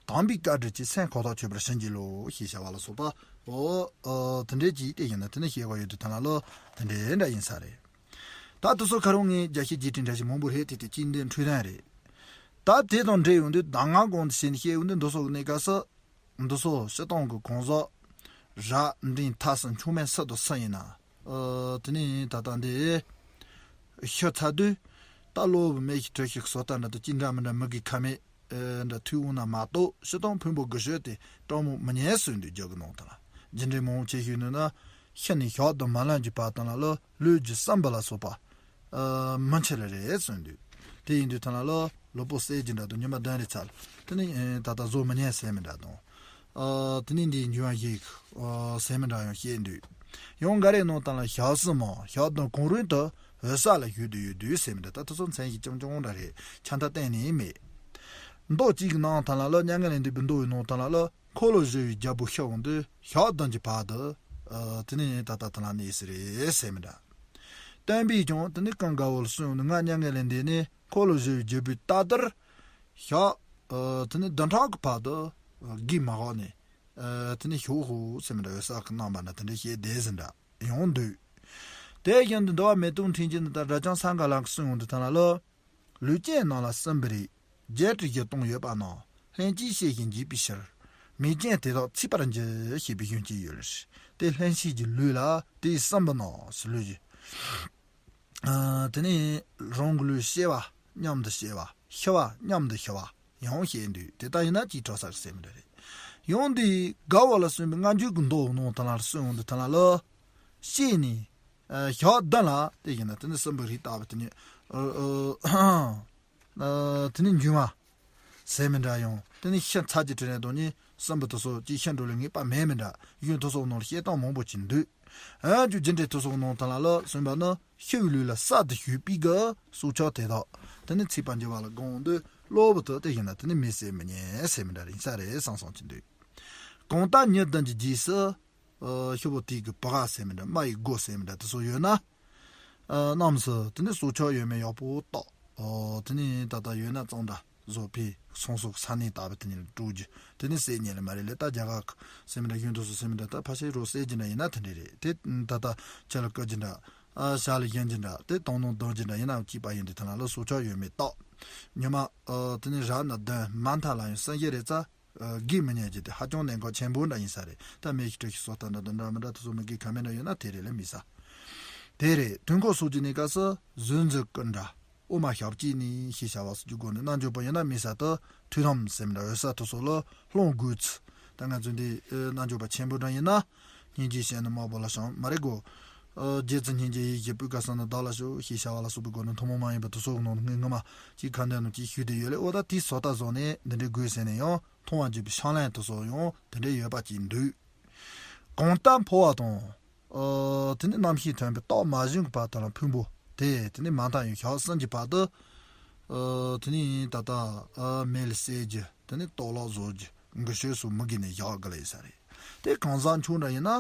དམ་པའི་བཀའ་དྲིན་གྱིས་སེམས་གོ་ཐོག་ཆོད་པར་བྱིན་གྱིས་རློབས་ཞེས་བྱ་བ་ལ་སོགས་པ། འོ་ཨ་དེ་འདྲའི་ཅིག་དེ་ཡིན་ན་དེ་ནས་ཤེས་དགོས་ཡོད་དུས་ཐ་ན་ལོ་དེ་འདྲའི་འདྲ་ཡིན་ས་རེད། ད་དེ་ཚོ་ཁ་རོག་ངས་རྒྱ་ཤེས་རྗེས་དྲན་འདྲ་ཞིག་མང་པོ་རེད་དེ་དེ་གཅིག་འདི་འཕྲོས་རན་རེད། ད་དེ་དང་འབྲེལ་ཡོང་དུས་གདམས་ངག་སྒོམ་དུ་བྱས་ནས་བཤད་ཡོང་དུས་འདི་སོགས་ཀྱི་གནས་སྐབས་སུ། འདི་ཚོ་སྤྱིར་བཏང་གི་གང་ཟག་རབ་འབྲིང་ཐ་གསུམ་མཆོག་དམན་སུ་དང་སུ་ཡིན་ན། ཨ་དེ་ནས་ད་ལྟ་འདི་ཤི་ཚར་དུས་ད་གློ་བུར་མེ་ཤི་དྲི་ཤི་གི་བཟོ་ལྟ་འདྲ་དང་གཅིག་འདྲ་མི་འདྲ་མི་གི་ཁ་མེད་ཨ་འདྲ་ཐུག་འོང་ན་མ་གཏོགས་སྤྱིར་བཏང་ཕུང་པོ་གི་ཤོད་དེ་སྤྲང་མོ་མི་ཉན་ཟེར་འདུག་རྒྱུ་གི་ནང་དང་ལ་རྒྱུ་འབྲས་མང་པོ་ཆེ་ཤོས་ནི་ན་ཤི་ནས་ཞག་དང་མ་ལམ་གྱི་བར་དང་ལ་ལོ་ལུས་ཀྱི་བསམ་པ་ལ་སོགས་པ། ཨ་མི་འཆི་ལ་རེད་གསུངས་འདུག་དེ་ཡིན་དུས་ཐ་ན་ལོ་ལུས་པོ་གསལ་གྱི་འདྲ་དང་ཉི་མ་བདུན་རེ་ཚར། དེ་ནི་ཨེ་ད་ལྟ་བཟོ་མི་ཉན་ཟེར་མི་འདྲ་དང་། ཨ་དེ་ནི་འདིའི་འབྱུང་བ་ཞིག་ཨ་ཟེར་མི་འདྲ་ཡང་བཤད་འདུག་ཡང་འགའ་རེ་ནང་ལྟར་ལ་ཞག་གསུམ་མོ་ཞག་བདུན་གང་རུང་དུ་འོད་གསལ་ལ་བཞུགས་བསྡད་ཡོད་དུས་ཟེར་མི་འདྲ། ད་དེ་ཚོ་མཚན་གཞི་རྐྱང་རྐྱང་འདྲ་རེད། ཆ་མཐའ་གཏན་ནས་མེད། མདོ་གཅིག་གི་ནང་ཐང་ལ་ལ་མྱ་ངན་ལས་འདས་པའི་མདོ་ཡི་ནང་ཐང་ལ་ལ་འཁོར་ལོ་བཞི་པའི་རྒྱལ་པོ་ཤི་འོང་དུས་ཞག་བདུན་གྱི་བར་དུ་དེ་ནས་ད་ལྟ་ཐང་ལ་གནས་སུ་རེད་ཟེར་མི་འདྲ། སྟོན་པས་ཀྱང་དེ་ནས་གང་དགའ་བོ་ལ་གསུངས་ནས་ང་མྱ་ངན་ལས་འདས་ནས་འཁོར་ལོ་བཞི་པའི་རྒྱལ་པོའི་ད་ལྟར་ཞག་དེ་ནས་བདུན་ཕྲག་གི་བར་དུ་གིས་མ་འོག་ནས་དེ་ནས་ཞོག་ཧོ་ཟེར་མི་འདྲ་བའི་ས་གི་རྣམ་པ་འདྲ་དེ་འདྲ་བཤད་བསྡད་ཟིན་འདྲ་ཡོང་འདུག་དེ་བཞིན་དུ་འདུལ་བ་མེ་ཏོག་ཕྲེང་བཅུ་འདི་དག་སྒྲ་བྱང་སངྒ་ལགས་གསུང་ཡོང་དུས་ཐང་ལ་ལོ། ལུས་ཅན་རྣམས་ལ་གསུམ་པའི་རིགས། བརྒྱད་ཁྲི་བཞི་སྟོང་ཡོད་པ་རྣམས་ལྷན་ཅིག་བཤད་ཞིང་འཇུག་པའི་ཕྱིར། མིང་ཅན་དེ་དག་ཚིག་པར་འགྱུར་ཞེས་པའི་གཞུང་ཅིག་ཡོད། དེ་ལྷན་སྐྱེས་ཀྱི་ལུས་ལ་དེའི་གསུམ་པོ་རྣམས་སུ་ལུས་ཀྱི། དེ་ནས་རང་གི་ལུས་སྐྱེ་བ་མཉམ་དུ་སྐྱེ་བ་ཤི་བ་མཉམ་དུ་ཤི་བ། ཡང་བཤད་འདུག་དེ་ལྟ་ཡིན་ན་ཅིའི་གྲོགས་སར་ཟེར་མི་འདྲ་རེད། ཡང་འདི་དགའ་བ་ལ་གསུངས་པའི་སྔ་འགྱུར་གྱི་མདོ་ནང་ཐང་ལ་གསུངས་འོང་དུས་ཐང་ལ་ལོ། ཤེས་ནས་ཞག་བདུན་ལ་དེ་ཡིན་ན་དེ་ནི་གསུམ་པོ་རིགས་བརྟག་པ་དེ་ནི་དེ་ནི་འབྱུང་བ་ཟེར་མི་འདྲ་ཡང་དེ་ནི་ཤི་ཚར་གྱི་དྲི་ནས་དང་ནི་གསུམ་པོ་དེ་ཚོ་ཅིག་ཤི་འགྲོ་ལ་ངེས་པ་མེད་མི་འདྲ་གཞུང་དེ་ཚོ་ནང་ལ་བཤད་སྟངས་མང་པོ་ཅིག་འདུག་ཨ་ཅུ་རྒྱུ་འབྲས་དེ་ཚོ་ནང་ཐང་ལ་ལོ་གསུངས་པ་ནི། ཤི་བའི་ལུས་ལ་གསར་དུ་ཞུགས་པའི་གི་སྲོག་ཆགས་དེ་དག་དེ་ནི་ཚིག་པར་འགྱུར་བ་ལ་དགོངས་འདུག་གློ་བུར་དུ་དེ་བཞིན་དུ་དེ་ནི་མི་བསད་མི་ཉན་ཟེར་མི་འདྲ་རིང་ས་རེད་བསམ་བསམ་གྱི་འདུག་གང་ལྟར་ཉིན་བདུན་གྱི་རྗེས་སུ་ཤི་བོ་དེ་གི་བུ་ག་ཟེར་མི་འདྲ་རྨ་ཡི་སྒོ་ཟེར་མི་འདྲ་དེ་ཚོ་ཡོད་ན། རྣམས་སུ་དེ་ནི་སྲོག་ཆགས་ཡོད་མེད་ཡག་པོ་བརྟག་དེ་ནི་ད་ལྟ་ཡོད་ན་གཙང་སྦྲ། བཟོ་པའི་སོང་སོགས་ས་གནས་ལྟ་བུ་དེ་ཉིད་ལ་སྤྲོད་རྒྱུ་དེ་ནི་བསད་ཉེན་ལ་མ་རེད་ལས་ད་རྒྱ་གར་ཟེར་མི་འདྲ་གཞུང་དུ་སུ་ཟེར་མི་འདྲ་ད་ཕ་ཤེས་རོ་བསད་རྒྱུ་འདྲ་ཡིན་ན་དེ་འདྲ་རེད་དེ་ད་ལྟ་ཁྱེད་ལ་བཀའ་རྒྱུ་འདྲ་ཨ་ཤ་ལ་གཞན་རྒྱུ་འདྲ་དེ་དང་ནང་བདག་རྒྱུ་འདྲ་ཡིན་ནའང་སྐྱིད་པ་ཡིན་དུས་ཐ་ན་ལ་སྲོག་ཆགས་ཡོད་མེད་བརྟག་ཉི་མ་དེ་ནི་ར་ན་བདུན་མ་མཐའ་ལ་ཡང་སྲིན་ཞི་རེད་ཙ་དགེ་མི་ཉན་རྒྱུ་དེ་ཧ་ཅང་གནད་འགག་ཆེན་པོ་འདྲ་ཡིན་ས་རེད་ད་མེ་ཤི་ཁྲི་ཤི་སོགས་ལྟ་འདྲ་དུ་འདྲ་མི་འདྲ་དེ་ཚོ་མི་དགེ་ཁ་མེད་འདྲ་ཡོད་ན་དེ་རེད་ལས་མི་ས་དེ་རེད་དུས་འཁོར་སོགས་ཀྱི་གནས་སྐབས་སུ་གཟུགས་འཛིན་ཀུན་འདྲ། དབུ་མ་ཞབས་ཀྱིས་ནི་ཞེས་བྱ་བ་སོགས་ཀྱི་སྒོ་ནས་རྣལ་འབྱོར་པ་ཡིན་ན་མི་ས་དུ་ཐུགས་དམ་ཟེར་འདྲ་འོད་གསལ་དུ་སོགས་ལ་ལྷུང་དགོས་ཚུལ། ད་ང་ཚོ་འདི་རྣལ་འབྱོར་པ་ཆེན་པོ་འདྲ་ཡིན་ན་སྙིང་རྗེ་བཤད་ནས་དམའ་བོ་ལ་བྱང་མ་རེད་གོ། རྗེ་བཙུན་སྙིང་རྗེ་ཡིད་བཞིན་སྤུས་ཀ་གསང་ནས་བདག་ལ་ཞུ་ཞེས་བྱ་བ་ལ་སོགས་པའི་སྒོ་ནས་ཐུན་མོང་མ་ཡིན་པ་དུ་སོགས་ནང་ངས་སྔོན་མ་ཅིག་ཁ་འདོན་ནང་ཅིག་ཞུས་ཏེ་ཡོད་ལེ་ཨོ་ད་དེའི་བཟོ་ལྟ་བཟོ་ནས་འདི་འདྲའི་དགོས་ཟེར་ནས་ཡང་མཐོང་བ་འཇུག་པའི་ཕྱག་ལེན་དུ་སོགས་ཡང་དེ་འདྲའི་ཡོད་པ་ཅིག་འདུག་གང་ལྟར་འཕོ་བ་དང་། ཨ། དེ་ནས་རྣམ་ཤེས་ཐོན་པའི་རྟགས་མ་བྱུང་གི་བར་དུ་ལ་ཕུང་པོ་དེ་དེ་ནས་མ་མཐའ་ཡང་ཞག་གསུམ་གྱི་བར་དུ། ཨ། དེ་ནས་ད་ལྟ་ཨ། མེ་ལ་བསྲེག་རྒྱུ་དེ་ནས་གཏོར་བརླག་བཟོ་རྒྱུ་འགུལ་སྐྱོད་སོགས་མི་དགོས་ནས་བཞག་དགོས་ལ་ཡིན་ས་རེད། དེ་གང་ཟག་མཆོག་འདྲ་ཡིན་ན།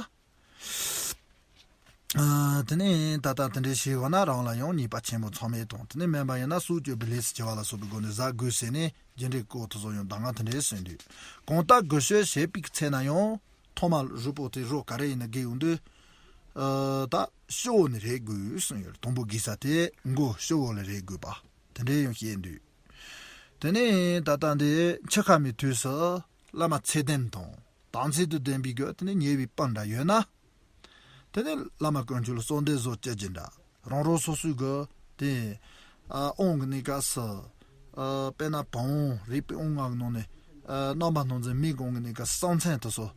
ཨ། དེ་ནས་ད་ལྟ་དེ་འདྲའི་ཞིག་འོ་ན་རང་ལ་ཡང་ཉེས་པ་ཆེན་པོ་ཚང་མེད་དང་དེ་ནས་དམན་པ་ཡིན་ན་སྲོག་གཅོད་པའི་ལས་སུ་བྱ་བ་ལ་སོགས་པའི་སྒོ་ནས་བཟའ་དགོས་ཟེར་ནས་རྒྱུ་འབྲས་སྐོར་དུ་སོགས་ཡང་གདམས་ངག་དེ་འདྲའི་གསུངས་འདུག་གང་ལྟར་འགུལ་སྐྱོད་བྱེད་པའི་ཚེ་ན་ཡང་། ཐོག་མར་རུས་པོ་དེ་རོ་ག་རེ་ཡིན་ན་འགེལ་ཡོང་དུས། ཨ། ད་སྤྱི་བོ་ནས་རེག་དགོས་གསུངས་ཡོད། དང་པོ་འགེལ་ས་དེ་མགོ་སྤྱི་བོ་ལ་རེག་དགོས་པ། དེ་འདྲའི་ཡང་བཤད་འདུག་དེ་ནས་ད་ལྟ་འདི་འཆི་ཁ་མའི་དུས་སུ་བླ་མ་ཚེ་བརྟན་དང་དམ་ཚིག་ཏུ་ལྡན་པའི་གི་དེ་ནས་ཉེ་བའི་སྤུན་འདྲ་ཡོད་ན། དེ་ནས་བླ་མ་དཀོན་མཆོག་ལ་གསོལ་འདེབས་བཟོ་བྱེད་ཀྱི་འདྲ། རང་རང་སོ་སོའི་གི་དེ་ཨ་དབང་གི་གནས་སྐབས་སུ་ཨ་དཔེར་ན་བུམ་དབང་རིག་པའི་དབང་ལྔ་གི་ནང་ནས་ཨ་རྣམ་པར་སྣང་མཛད་མིག་གི་དབང་གི་གནས་སྐབས་སུ་གསང་མཚན་དེ་ཚོ་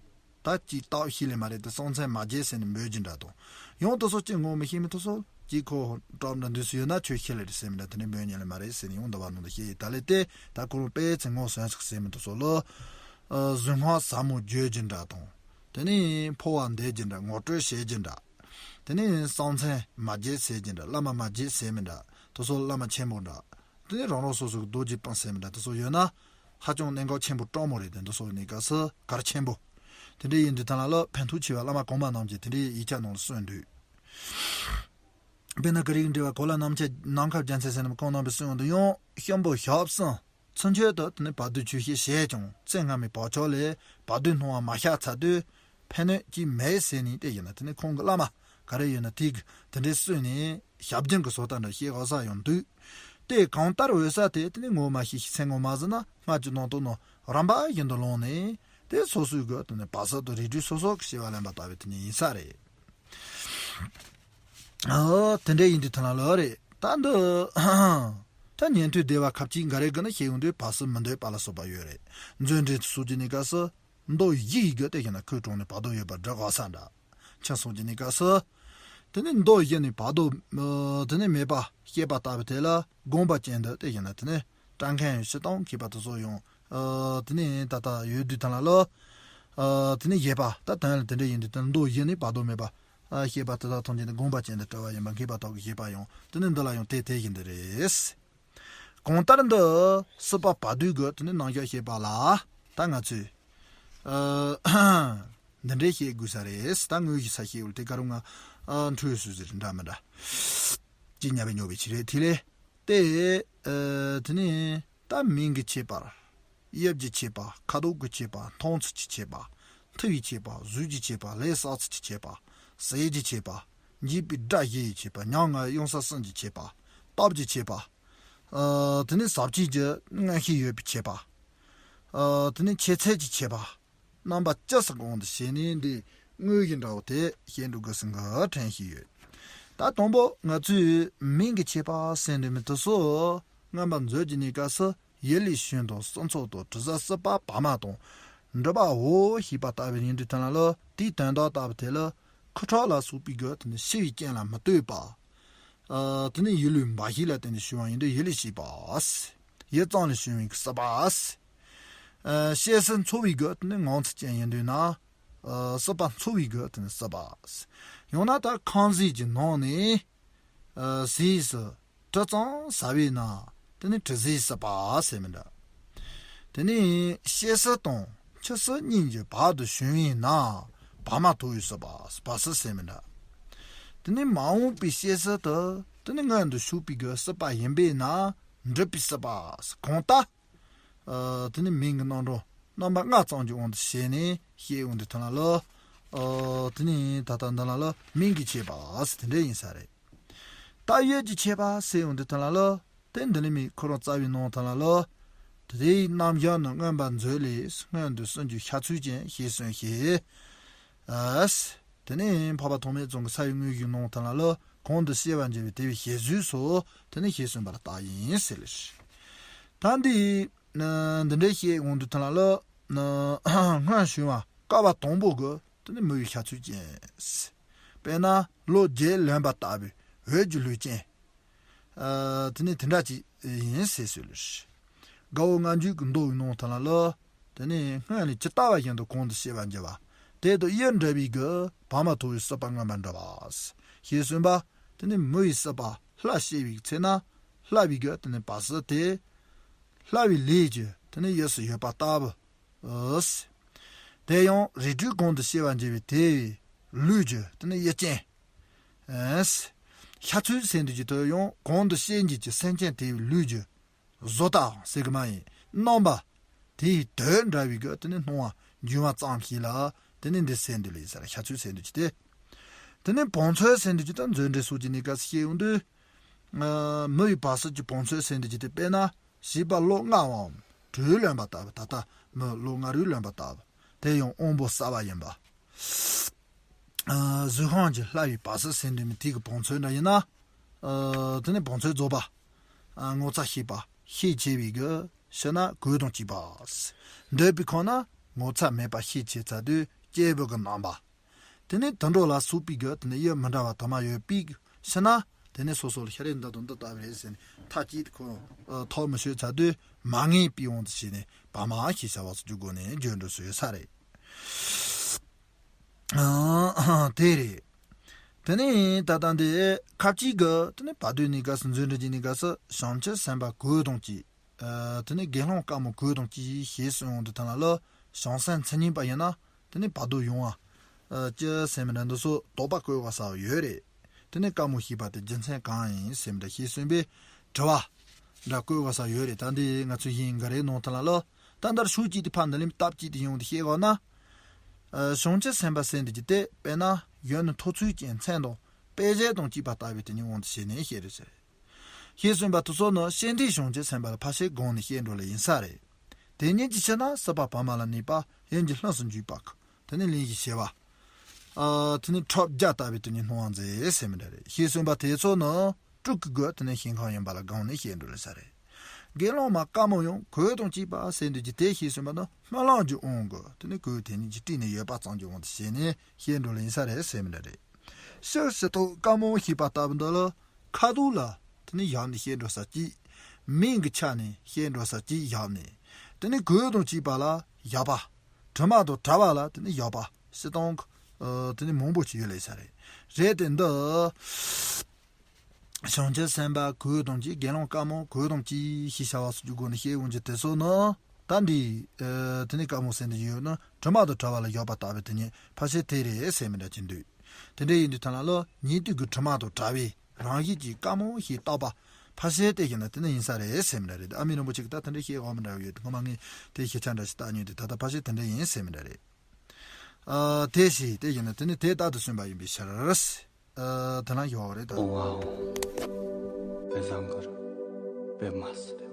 ད་ཅིག་བརྟག་ཤེས་ལེ་མ་རེད་དེ་གསང་མཚན་མ་བརྗེད་ཟེར་ནས་འབོད་ཀྱི་འདྲ་དང་། ཡང་དེ་ཚོ་ཅིག་ངོ་མི་ཤེས་མི་དེ་ཚོ་ཅིག་ཁོ་གྲོགས་འདྲ་འདུས་སུ་ཡོད་ན་ཆོས་ཤེས་ལེ་རེད་ཟེར་མི་འདྲ་དེ་ནས་འབོད་ཉན་ལེ་མ་རེད་ཟེར་ནས་ཡང་འདི་བ་ནང་དུ་བཤད་ཡི་ད་ལེ་དེ་ད་ཁོ་རང་དཔེ་ཚེ་ངོ་སོན་ཟིག་ཟེར་མི་དེ་ཚོ་ལ་ཨ་གཟུངས་སྔགས་ཟབ་མོ་བརྗོད་ཀྱི་འདྲ་དང་། དེ་ནས་འཕོ་བ་འདེད་ཀྱི་འདྲ་ངོ་སྤྲོད་བྱེད་ཀྱི་འདྲ། དེ་ནས་གསང་མཚན་མ་བརྗེད་ཟེར་གྱི་འདྲ་བླ་མ་མ་བརྗེད་ཟེར་མི་འདྲ་དེ་ཚོ་བླ་མ་ཆེན་པོ་འདྲ། དེ་ནས་རང་རང་སོ་སོ་གི་རྡོ་རྗེ་སྤུན་ཟེར་མི་འདྲ་དེ་ཚོ་ཡོད་ན། ཧ་ཅང་གནད་འགག་ཆེན་པོ་སྤྲང་མོ་རེད་དེ་འདི་ཚོ་གནས་སྐབས་སུ་གལ་ཆེན་པོ། དེ་འདྲ་ཡིན་དུས་ཐ་ན་ལ་ཕན་ཐོགས་ཆེ་བ་བླ་མ་གོང་མ་རྣམས་ཀྱིས་དེ་འདྲའི་ཡིག་ཆ་ནང་ལ་གསུངས་འདུག་དཔེར་ན་ཀ་རིག་འགྲེལ་བ་གོ་ལ་ནམ་མཁའི་ནམ་མཁའ་རྒྱལ་མཚན་ཟེར་ནས་གོང་རྣམ་པའི་གསུངས་འདུག་ཡང་གཤིན་པོ་ཞག་གསུམ། ཚུན་ཆད་དུ་དེ་ནི་བར་དོའི་ཆོས་བཤད་བྱས་ཀྱང་ཚེ་སྔ་མའི་བག་ཆགས་ལས་བར་དོའི་སྣང་བ་མ་ཤར་ཚར་དུས་ཕན་གནོད་ཅིག་མེད་ཟེར་ནས་དེ་ཡིན་ན་དེ་ནི་ཁོང་གི་བླ་མ་ག་རེ་ཡོད་ན་དེ་གི་དེ་འདྲའི་གསུངས་ནས་ཞབས་སྦྱོང་གི་བཟོ་ལྟ་འདྲ་བཤད་འོ་ས་ཡང་འདུག་དེ་གང་ལྟར་འོད་གསལ་དེ་དེ་ནི་ངོ་མ་ཤེས་ཤིང་མཚན་ངོ་མ་ཟིན་ན་སྔར་གྱི་ནང་དུ་ནི་རིམ་པ་བཞིན་དུ་ལོངས་ནས་དེ་སོ་སོའི་གི་དེ་ནི་བར་སྲིད་དུ་རིགས་རུས་སོ་སོ་གི་བྱ་བ་ལེན་པ་ལྟ་བུའི་དེ་ནི་ཡིན་ས་རེད། ཨོ། དེ་འདྲ་ཡིན་དུས་ཐ་ན་ལོ་རེད། ད་འདི། ད་ཉན་ཐོས་སྡེ་པ་ཁ་ཅིག་འགའ་རེ་གི་ནི་ཤེས་ཡོང་དུས་བར་སྲིད་མི་འདོད་པ་ལ་སོགས་པ་ཡོད་རེད། མཛོད་འགྲེལ་སོགས་ཀྱི་གནས་སྐབས་སུ། མདོ་བཞི་ཡི་གི་དེ་བཞིན་ན་ཁོའི་དྲུང་ནས་བར་དོ་ཡོད་པར་བསྒྲུབ་དགོས་ས་འདྲ། ཆོས་སོགས་ཀྱི་གནས་སྐབས་སུ། དེ་ནས་མདོ་བཞི་ནས་བར་དོ། དེ་ནས་མེད་པ་ཤེས་པ་ལྟ་བུ་དེ་ལ་དགོངས་པ་ཅན་དུ་དེ་བཞིན་ན་དེ་ནས་སྐྲག་མཁན་ཡང་ཕྱི་དང་མཁས་པ་དེ་ཚོ་ཡང་། དེ་ནས་ད་ལྟ་ཡོད་དུས་ཐ་ན་ལོ། དེ་ནས་བཞེད་པ་ད་དོན་ལ་དེ་འདྲ་ཡིན་དུས་དོན་མདོ་བཞི་ནས་བར་དོ་མེད་པ། ཤེས་པ་དེ་དག་ཐམས་ཅད་ནི་དགོངས་པ་ཅན་དུ་གྲུབ་པ་ཡིན་པ་མཁས་པ་དག་གི་བཞེད་པ་ཡང་དེ་ནི་འདི་ལ་ཡང་དེ་དེ་བཞིན་དུ་རེད། གང་ལྟར་འདི་སྲིད་པ་བར་དོའི་གི་དེ་ནི་རྣམ་གཞག་བཤད་པ་ལ་ད་ང་ཚོས་ཨ་འདི་འདྲས་བཤད་དགོས་ས་རེད། ད་དངོས་གཞི་ས་བཤད་ཡོད་དེ་ག་རུ་ང་ཨ་འཁྲུལ་སོང་ཟེར་འདྲ་མི་འདྲ་ཅི་ཉམས་པའི་ཉོབ་པའི་ཆི་རེད། དེ་ལས་དེ་ཨ་དེ་ནི་ད་མིང་གི་ཁྱད་པར། དབྱིབས་ཀྱི་ཁྱད་པར། ཁ་དོག་གི་ཁྱད་པར། མཐོང་ཚུལ་གྱི་ཁྱད་པར། མཐུ་བའི་ཁྱད་པར། གཟུགས་ཀྱི་ཁྱད་པར། ལས་བསགས་ཚུལ་གྱི་ཁྱད་པར། ཟས་ཀྱི་ཁྱད་པར། འཇིགས་པའི་དགྲ་བཞི་ཡི་ཁྱད་པར། མྱ་ངན་ཡོང་ས་གསུམ་གྱི་ཁྱད་པར། སྟོབས་ཀྱི་ཁྱད་པར། ཨ་དེ་ནི་ཟབ་ཆོས་ཀྱི་མངོན་ཤེས་ཡོད་པའི་ཁྱད་པར། ཨ་དེ་ནི་ཁྱད་ཚད་ཀྱི་ཁྱད་པར། རྣམ་པ་ཅི་ཙམ་གོང་དུ་བཤད་ནས་འདི་དངོས་གཞི་འདྲ་བོ་དེ་བཤད་འགྲོ་དགོས་ཟིན་གི་དྲན་ཤེས་ཡོད། ད་དང་པོ་ང་ཚོས་མིང་གི་ཁྱད་པར་ཟེར་འདོད་མི་དེ་ཚོ་མངོན་པ་མཛོད་ཀྱི་གནས་སྐབས་སུ། ཡུལ་ལས་བྱུང་དང་སྲིད་མཚོ་དང་། དྲི་ཟ་སྲིད་པ་བར་མ་དང་། འགྲུབ་པའོ་ཞེས་པ་ལྟ་བུ་ཡིན་དུས་ཐོན་ལ་ལོ། དེའི་དོན་དག་ལྟ་བུ་དེ་ལ་ཁུ་ཁྲག་ལ་སོགས་པའི་གི་དེ་ནི་ཤི་བའི་རྐྱེན་ལ་མི་ལྟོས་པ། ཨ་དེ་ནི་ཡུལ་ལུས་འབའ་ཞིག་ལ་བརྟེན་ནས་བྱུང་བ་ཡིན་དུས་ཡུལ་ལས་སྐྱེས་པ། ཡུལ་ཙམ་ལས་བྱུང་བའི་གི་སྲིད་པ། ཨ་སྐྱེ་སྲིད་འཚོ་བའི་གི་དེ་ནི་ངང་ཚུལ་ཅན་ཡིན་དུས་ན། ཨ་སྲིད་པ་འཚོ་བའི་གི་དེ་ནི་སྲིད་པ། ཡང་ན་ད་ཁང་བཟོས་ཀྱི་ནང་ནས། ཨ་ཟས་སུ་དྲི་ཙམ་ཟ་བས་ན་དེ་ནི་དྲི་ཟའི་སྲིད་པ་ཟེར་མི་འདྲ། དེ་ནི་སྐྱེ་སྲིད་དང་འཆི་སྲིད་གཉིས་ཀྱི་བར་དུ་བྱུང་བས་ན་བར་མ་དོ་བའི་སྲིད་པ། བར་སྲིད་ཟེར་མི་འདྲ། དེ་ནི་མ་འོངས་པའི་སྐྱེ་སྲིད་དུ་དེ་ནི་མངོན་དུ་ཕྱོགས་པའི་གི་སྲིད་པ་ཡིན་པས་ན་འགྲུབ་པའི་སྲིད་པ། གང་ལྟར། ཨ་དེ་ནི་མིང་གི་རྣམ་གྲངས་རྣམ་པ་ལྔ་ཙམ་གྱི་དབང་དུ་བྱས་ནས་བཤད་ཡོང་དུས་ཐོན་ལ་ལོ། ཨ་དེ་ནི་ད་ལྟ་འདི་ལ་ལོ་མིང་གི་ཁྱད་པར་ཟེར་དེ་འདྲ་ཡིན་ས་རེད། ད་ཡུལ་གྱི་ཁྱད་པར་ཟེར་ཡོང་དུས་ཐོན་ལ་ལོ། དེ་འདི་ལས་མིན་ཁོ་རང་རྩ་བའི་ནང་ཐོན་ལ་ལོ། དེའི་རྣམ་གཞག་ནི་མངོན་པ་མཛོད་ལས་སྔོན་དུ་སུན་གྱི་ཤ་ཚུལ་ཅན་ཞེས་གསུངས་ཤིང་། ཨ། དེ་ནས་འཕགས་པ་ཐོགས་མེད་ཙོང་གི་ས་ཡི་དངོས་གཞི་ནང་ཐོན་ལ་ལོ། གོང་དུ་བཤད་པར་འགྱུར་བའི་དེ་བའི་བཤད་ཚུལ་སོགས་དེ་ནས་བཤད་གསུངས་པ་ལ་བརྟགས་ཡིན་ཟེར་ལ། ད་འདི་འདི་འདྲའི་བཤད་འོང་དུས་ཐོན་ལ་ལོ། སྔར་བྱུང་བ་བསྐལ་པ་དང་པོ་གི་དེ་ནས་མི་བའི་ཤ་ཚུལ་ཅན། དཔེར་ན་ལོ་བརྒྱད་ལོན་པ་ལྟ་བུའི་འོད་ཀྱི་ལུས་ཅན། ཨ་དེ་ནི་དེ་འདྲ་ཅིག་ཡིན་ཟེར་སྲོལ་ལ། དགའ་བོ་ལྔ་འགྱུར་གྱི་མདོ་ཡི་ནང་དུ་ལ་ལོ། དེ་ནི་སྔོན་ལས་ཇི་ལྟ་བ་བཞིན་དུ་གོང་དུ་བཤད་པར་འགྱུར་བ། དེ་དང་ཡུལ་འདྲ་བའི་གི་བར་མ་དོ་བའི་སྲིད་པ་མངོན་པར་འགྲུབ་པ། ཞེས་གསུངས་པ། དེ་ནི་མི་ཡི་སྲིད་པ་ལྷ་སྐྱེ་བའི་ཚེ་ན། ལྷ་བའི་གི་དེ་ནི་བར་སྲིད་དེ། ལྷ་བའི་ལས་ཀྱི་དེ་ནི་ཡུལ་སུ་ཡོད་པ་ལྟ་བུ། ཨོ། དེ་ཡང་རིགས་དྲུག་གོང་དུ་བཤད་པར་འགྱུར་བའི་དེ་བའི་ལུས་ཀྱི་དེ་ནི་ཡུལ་ཅན། ཨེ། ཤ་ཚུལ་ཟེར་འདོད་ཀྱི་དོན་ཡང་གོང་དུ་བཤད་འགྱུར་གྱི་སེམས་ཅན་དེ་བའི་ལུས་ཀྱི་བཟོ་ལྟའང་ཟེར་གི་མ་ཡིན་རྣམ་པ། དེ་ཡི་དོན་འདྲ་བའི་གི་དེ་ནི་སྣང་བ་འབྱུང་བ་ཙམ་ཞིག་ལ་དེ་ནི་འདི་ཟེར་འདོད་ལ་ཡིན་ས་རེད། ཤ་ཚུལ་ཟེར་འདོད་ཀྱི་དེ། དེ་ནི་བང་མཛོད་ཟེར་འདོད་ཀྱི་དོན་མཛོད་འགྲེལ་སོགས་ཀྱི་གནས་སྐབས་སུ་བཤད་ཡོང་དུས། མི་ཡི་བར་སྲིད་ཀྱི་བང་མཛོད་ཟེར་འདོད་ཀྱི་དེ་དཔེར་ན། བྱིས་པ་ལོ་ལྔ་བའམ་དྲུག་ལོན་པ་ལྟ་བུ། ད་ལྟ་མི་ལོ་ལྔ་རུ་ལོན་པ་ལྟ་བུ། དེ་ཡང་དབང་པོ་གསར་བ་ཡིན་པ། ཨ་གཟུགས་ཁམས་ཀྱི་ལྷ་བའི་བར་སྲིད་ཟེར་འདོད་མི་དེ་གི་བང་མཛོད་འདྲ་ཡིན་ན། ཨ་དེ་ནི་བང་མཛོད་རྫོགས་པ། ཨ་ངོ་ཚ་ཤེས་པ་ཤས་ཆེ་བའི་གི་ཕྱིར་ན་གོས་དང་བཅས་པ། འདོད་པའི་ཁོངས་ན་ངོ་ཚ་མེད་པ་ཤས་ཆེ་ཚར་དུས་སྐྱེས་བུ་གི་རྣམ་པ། དེ་ནས་དུད་འགྲོ་ལ་སོགས་པའི་གི་དེ་ནས་ཡུལ་མི་འདྲ་བ་དུ་མ་ཡོད་པའི་ཕྱིར་ན། དེ་ནས་སོ་སོ་ལ་ཤ་རེ་འདི་དང་འདི་ལྟ་བུ་རེད་ཟེར་ནས་མཐའ་གཅིག་ཏུ་ཁོ་ཐོབ་མི་ཤེས་ཚར་དུས་མ་ངེས་པའི་དབང་དུ་བྱས་ནས་བར་མ་ཞེས་བྱ་བ་སོགས་ཀྱི་སྒོ་ནས་བརྗོད་འགྲོ་སྲོལ་ཡོད་ས་རེད། དེ་རེད། དེ་ནས་ད་ལྟ་འདི་ཁ་ཅིག་གི་དེ་ནས་བར་དོའི་གནས་སྐབས་སུ་མཛོད་འགྲེལ་གྱི་གནས་སྐབས་སུ་བྱང་ཆུབ་སེམས་དཔའ་གོས་དང་བཅས། ཨ་དེ་ནས་དགེ་སློང་དཀར་མོ་གོས་དང་བཅས་ཞེས་གསུངས་ཡོང་དུས་ཐ་ན་ལ་བྱང་སེམས་མཚན་ཉིད་པ་ཡིན་ན་དེ་ནས་བར་དོ་ཡོང་བ། ཨ་ཅི་ཟེར་མི་འདྲ་འདི་ཚོ་དོགས་པ་བཀོད་དགོས་ས་ཡོད་རེད། དེ་ནས་དཀར་མོ་ཞེས་པ་དེ་རྒྱུ་མཚན་གང་ཡིན་ཟེར་མི་འདྲ་ཞེས་གསུངས་པས་དྲི་བ་འདྲ་བཀོད་དགོས་ས་ཡོད་རེད། ད་འདི་ང་ཚོ་ཡིན་ག་རེ་ནང་ཐ་ན་ལ་ད་འདིར་ཤུགས་གཅིག་ཏུ་ཕར་འདི་ལེམ་སྟབས་གཅིག་ཏུ་ཡོང་དུ་བཤད་དགོས་ན། ཨ་བྱང་ཆུབ་སེམས་དཔའ་ཟེར་འདི་ཀྱི་དེ་དཔེར་ན་ཡོན་ནི་མཐོ་ཚུལ་ཅན་མཚན་དང་དཔེ་བྱད་དང་བཅས་པ་ལྟ་བུའི་དེ་ཉིད་དབང་དུ་བྱས་ནས་བཤད་རེད་ཟེར། ཞེས་གསུངས་པ་དེ་ཚོ་ནི་ཤེས་འདོད་བྱང་ཆུབ་སེམས་དཔའ་ལ་ཕར་ཕྱིར་དགོངས་ནས་བཤད་འགྲོ་ལེ་ཡིན་ས་རེད། དེ་ཉིད་ཀྱི་ཕྱིར་ན་སྲིད་པ་བར་མ་ལ་གནས་པ་ཡིན་གྱི་ལྷུམས་སུ་འཇུག་པ། དེ་ནི་ལན་ཞིག་བྱེད་པ། ཨ་དེ་ནི་ཁྲོབ་རྒྱ་ལྟ་བུའི་དེ་ཉིད་སྣང་བ་མཛད་ཟེར་མི་འདྲ་རེད། ཞེས་གསུངས་པ་དེ་ཚོ་ནི་དྲུག་གི་སྒོ་དེ་ནི་ཞིང་ཁམས་ཡིན་པ་ལ་དགོངས་ནས་བཤད་འགྲོ་ལེ་ས་རེད། དགེ་སློང་མ་དཀར་མོ་ཡང་གོས་དང་བཅས་པ་ཟེར་འདོད་ཀྱི་དེ་ཞེས་གསུངས་པ་ནི་སྨོན་ལམ་གྱི་དབང་གིས་དེ་ནི་གོས་དེ་ཉིད་ཀྱི་སྤྲས་ནས་ཡོད་པ་ཙམ་གྱི་དབང་དུ་བྱས་ནས་བཤད་འགྲོ་ལེ་ཡིན་ས་རེད་ཟེར་མི་འདྲ་རེད། ཕྱིར་ཕྱི་ཐོག་དཀར་མོ་ཞེས་པ་ལྟ་བུ་འདི་ལ་ཁ་དོག་ལ་དེ་ནི་བཞག་ནས་བཤད་འགྲོ་ས་གཅིག་མིང་གི་ཆ་ནས་བཤད་འགྲོ་ས་གཅིག་བཞག་ནས། དེ་ནི་གོས་དང་བཅས་པ་ལ་བཞག་པ། དྲི་མ་དང་བྲལ་བ་ལ་དེ་ནི་བཞག་པ་སྤྱིར་བཏང་གི་ཨ་དེ་ནི་མང་པོ་ཅིག་ཡོད་ལེ་ས་རེད། རེད་དེ་འདི། བྱང་ཆུབ་སེམས་དཔའ་གོས་དང་བཅས། དགེ་སློང་དཀར་མོ་གོས་དང་བཅས་ཞེས་བྱ་བ་སོགས་ཀྱི་སྒོ་ནས་བཤད་འོང་གི། དེ་ཚོ་ནི་ད་འདི་ཨ་དེ་ནས་དཀར་མོ་ཟེར་འདི་ཡོད་ན་དྲི་མ་དང་བྲལ་བ་ལ་བཞག་པ་ལྟ་བུའི་དེ་ཉིད་ཕལ་ཆེར་དེ་རེད་ཟེར་མི་འདྲ་ཅིག་འདུག་དེ་འདྲ་ཡིན་དུས་ཐ་ན་ལོ་ཉན་ཐོས་ཀྱི་དྲི་མ་དང་བྲལ་བའི་རང་བཞིན་གྱི་དཀར་མོ་ཞེས་བཏགས་པ་ཕལ་ཆེར་དེ་ཡིན་ན་དེ་ནི་ཡིན་ས་རེད་ཟེར་མི་འདྲ་རེད། ཨ་མི་རིན་པོ་ཆེ་གིས་ད་དེ་འདྲ་བཤད་འོང་མི་འདྲ་ཡོད་དེ། སྔོན་མ་ངས་དེ་ཤེས་བྱ་འདྲ་ཞིག་བཏགས་མྱོང་དེ། ད་ལྟ་ཕལ་ཆེར་དེ་འདྲ་ཡིན་ཟེར་མི་འདྲ་རེད། ཨ་དེ་ཞེས་དེ་ཡིན་ན་དེ་ནི་དེ་རྟག་ཏུ་གསུངས་པ་ཡིན་པའི་ཕྱིར། ཨ་དེ་ལ་ཡོད་རེད་ད། Wow, ལྷ་མོ་དཔེ་མ་སྲིད་